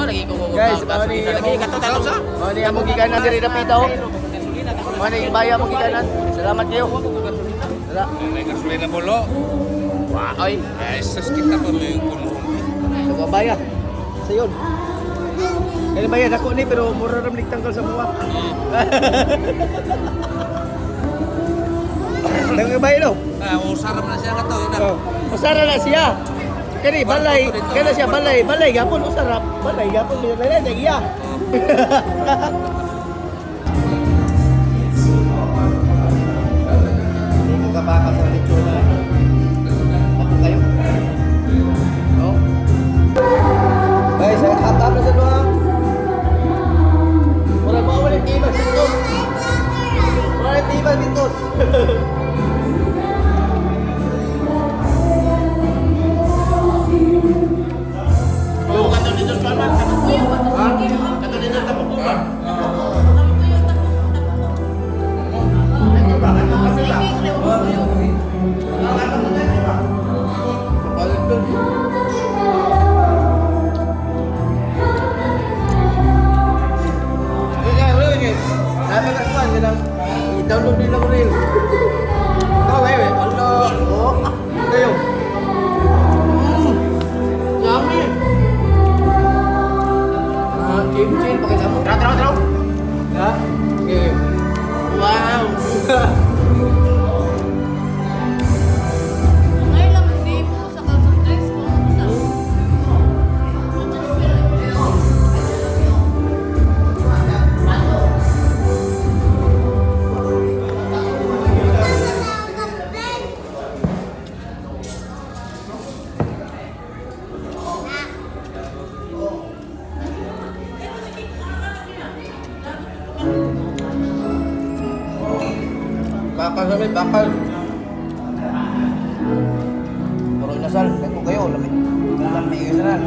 Lagi ko Guys, mao ni Lagi kato tato sa. Mao ni among gikanan diri dapita oh. Mao ni baya among gikanan. Salamat kayo. Sala. May gasolina bolo. Ay, Guys, kita pa may kuno. sa baya. Sayon. Kani baya dako ni pero mura ra man tanggal sa muwa. Dako baya no. Ah, usaram na siya nga to. Ina. Oh, usara na siya. Kani balay, kani siya balay, balay gapon usara, balay gapon balay na iya. Hindi ko kabaka sa lechon. Ako kayo. No? Guys, hap-hap na sa luha. Wala mo wala tiba dito. Wala tiba dito. Kato dito sa man. Kato dito sa tapukuan. I-download nila ko rin. Ikaw eh, eh. Ano? Oh, kayo. Yummy. Ah, kimchi, pakita mo. Tara, tara, tara. Ha? Okay. Wow. Bakal kami, bakal. Puro inasal. Dako kayo, lami. Lami kayo sanan.